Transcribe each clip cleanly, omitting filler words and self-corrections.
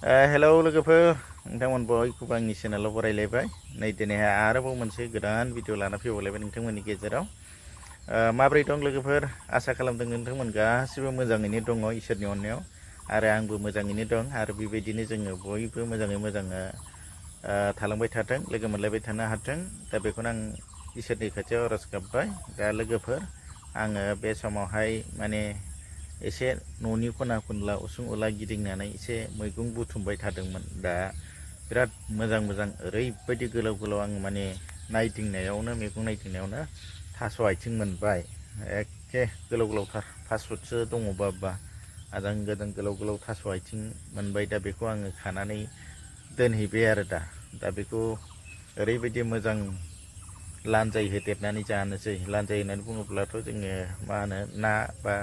Hello लोगोफोर नोंथांमोन बयखौबो आंनि चेनेलाव बरायलायबाय नै दिनैहाय आरोबाव मोनसे गोदान भिडिअ लाना फैबावलायबाय नोंथांमोननि गेजेराव माबोरै दं लोगोफोर आसा खालामदों नोंथांमोन गासिबो मोजाङैनो दङ इसोरनि अननायाव आरो आंबो मोजाङैनो दं आरो बेबायदिनो जोङो बयबो मोजाङै मोजां थालांबाय थाथों लोगो मोनलायबाय थानो हाथों दा बेखौनो आं इसोरनि खाथियाव आरज गाबबाय दा लोगोफोर आङो बे समावहाय माने एसे न'नि खना खनला उसुं उला गिदिंनानै एसे मैगं बुथुमबाय थादोंमोन दा बिराद मोजां मोजां ओरैबायदि गोलाव गोलाव आं माने नायदिंनायावनो मैगं नायदिंनायावनो थास' आथिं मोनबाय एखे गोलाव गोलावथार 5 फुटसो दङबा आजां गाजां गोलाव गोलाव थास' आथिं मोनबाय दा बेखौ आङो खानानै दोनहैबाय आरो दा बेखौ ओरैबायदि मोजां लानजाय होदेरनानै जानोसै लानजाय होननानै बुङोब्लाथ' जोङो मा होनो ना बा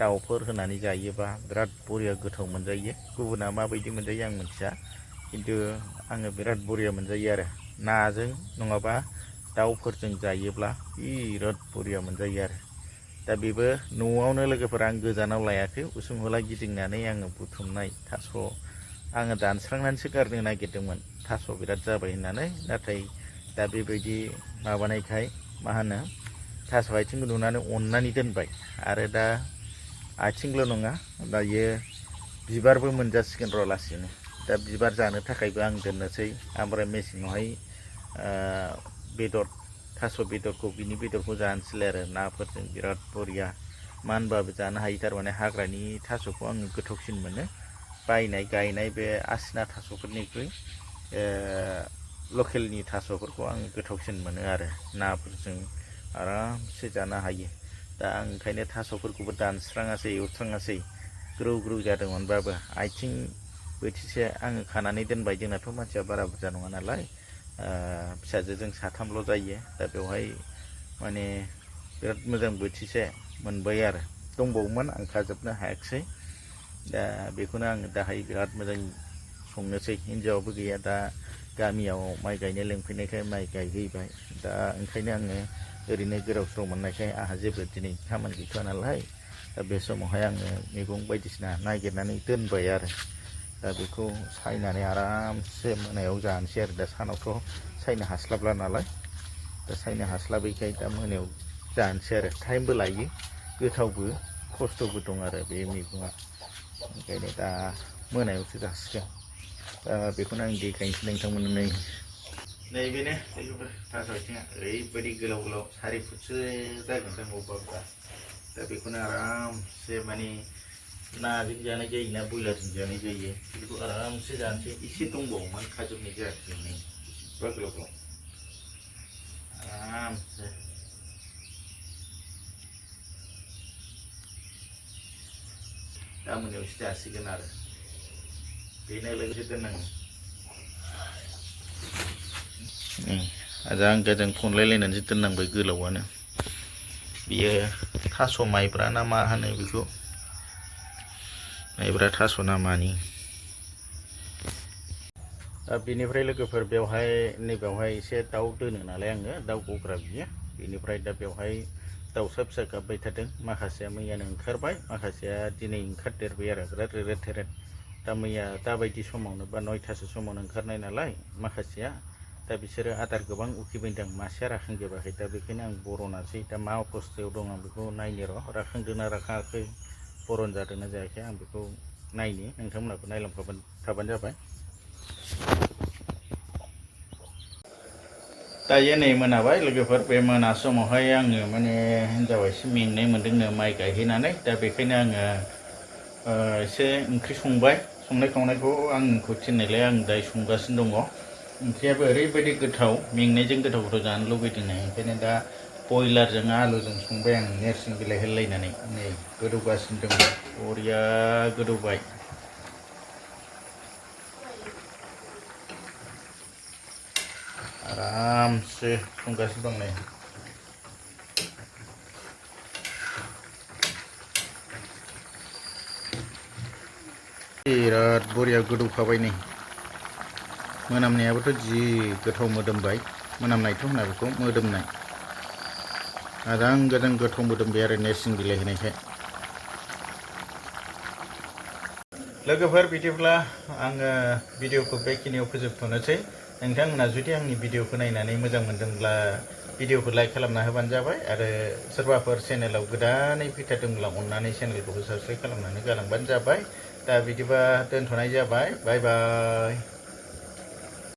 दाउफोर होनानै जायोबा बिराद बरिया गोथाव मोनजायो गुबुना माबायदि मोनजायो आं मिथिया खिन्थु आङो बिराद बरिया मोनजायो आरो नाजों नङाबा दाउफोरजों जायोब्ला बिराद बरिया मोनजायो आरो दा बेबो न'आवनो लोगोफोर आं गोजानाव लायाखै उसुं उला गिदिंनानै आङो बुथुमनाय थास' आङो दानस्रांनानैसो गारनो नागिरदोंमोन थास' बिराद जाबाय होननानै नाथाय दा बेबायदि माबानायखाय मा होनो थास' आथिंखौ नुनानै अननानै दोनबाय आरो दा आथिंल' नङा दायो बिबारबो मोनजासिगोन र' लासैनो दा बिबार जानो थाखायबो आं दोननोसै ओमफ्राय मेसेङावहाय बेदर थास' बेदरखौ बिनि बेदरखौ जानोसैलाय आरो नाफोरजों बिराद बरिया मा होनबाबो जानो हायो थारमाने हाग्रानि थास'खौ आङो गोथावसिन मोनो बायनाय गायनाय बे आसिना थास'फोरनिख्रुइ लकेलनि थास'फोरखौ आं गोथावसिन मोनो आरो नाफोरजों आरामसे जानो हायो दा आं ओंखायनो थास'फोरखौबो दानस्राङासै एवस्राङासै ग्रौ ग्रौ जादोंमोनबाबो आथिं बोथिसे आङो खानानै दोनबाय जोंनाथ' मानसिया बारा बुरजा नङा नालाय फिसाजोजों साथामल' जायो दा बेवहाय माने बिराद मोजां बोथिसे मोनबाय आरो दंबावोमोन आं खाजोबनो हायाखिसै दा बेखौनो आङो दाहाय बिराद मोजां संनोसै हिनजावाबो गैया दा गामियाव माइ गायनो लेंफैनायखाय माइ गायहैबाय दा ओंखायनो आङो ओरैनो गोदाव सोराव मोननायखाय आंहा जेबो दिनै खामानि गैथ'वा नालाय दा बे समावहाय आङो मैगं बायदिसिना नागिरनानै दोनबाय आरो दा बेखौ सायनानै आरामसे मोनायाव जानोसै आरो दा सानावथ' सायनो हास्लाबला नालाय दा सायनो हास्लाबैखाय दा मोनायाव जानोसै आरो टाइमबो लायो गोथावबो खस्थ'बो दं आरो बे मैगङा ओंखायनो दा मोनायावसो जासिगोन दा बेखौनो आं देखायनोसै नोंथांमोननो नैबेनो थास' आथिङा ओरैबायदि गोलाव गोलाव 4 फुटसो जागोनदां अबेबा दा बेखौनो आरामसे माने नाजों जानाय जायोना बयलारजों जानाय जायो बेखौ आरामसे जानोसै एसे दंबावोमोन खाजोबनाय जायाखै नै बा गोलाव गोलाव आरामसे दा मोनायावसो जासिगोन आरो बेनो लोगोसे दोननांगौ आजां गाजां खनलायलायनानैसो दोननांबाय गोलावानो बियो थास' माइब्रा ना मा होनो बेखौ माइब्रा थास' ना मानि दा बेनिफ्राय लोगोफोर बेवहाय नैबेवहाय एसे दाउ दोनो नालाय आङो दाउ गग्रा बियो बेनिफ्राय दा बेवहाय दाउसा फिसा गाबबाय थादों माखासेया मैयानो ओंखारबाय माखासेया दिनै ओंखारदेरबाय आरो बिराद रेरेद थेरेद दा मैया दाबायदि समावनो बा 9थासो समावनो ओंखारनाय नालाय माखासेया दा बिसोरो आदार गोबां उखैबायदां मासेया राखांजोबाखै दा बेखायनो आं बरनासै दा मा अबस्थायाव दं आं बेखौ नायनो र' राखांदोंना राखाङाखै बरन जादोंना जायाखै आं बेखौ नायनि नोंथांमोनाबो नायलांफाबानो थाबानो जाबाय दायो नै मोनाबाय लोगोफोर बे मोना समावहाय आङो माने हिनजावा एसे मेंनाय मोन्दोंनो माइ गायहैनानै दा बेखायनो आङो एसे ओंख्रि संबाय संनाय खावनायखौ आंखौ थिननायलाय आं दायो संगासिनो दङ ओंख्रियाबो ओरैबायदि गोथाव मेंनायजों गोथाव गोथाव जानो लुबैदोंनो ओंखायनो दा बयलारजों आलुजों संबाय आं नेरसिं बिलाइ होलायनानै नै गोदौगासिनो दङ बरिया गोदौबाय आरामसे संगासिनो दं नै बिराद बरिया गोदौखाबाय नै मोनामनायाबोथ' जि गोथाव मोदोमबाय मोनामनायथ' होना बेखौ मोदोमनाय आजां गाजां गोथाव मोदोमबाय आरो नेरसिं बिलाइ होनायखाय लोगोफोर बिदिब्ला आङो भिडिअखौ बेखिनियाव फोजोबथ'नोसै। नोंथांमोना जुदि आंनि भिडिअखौ नायनानै मोजां मोनदोंब्ला भिडिअखौ लाइक खालामना होबानो जाबाय आरो सोरबाफोर चेनेलाव गोदानै फैथारदोंब्ला अननानै चेनेलखौबो साबस्क्राइब खालामनानै गालांबानो जाबाय। दा बिदिबा दोनथ'नाय जाबाय। बाय बाय।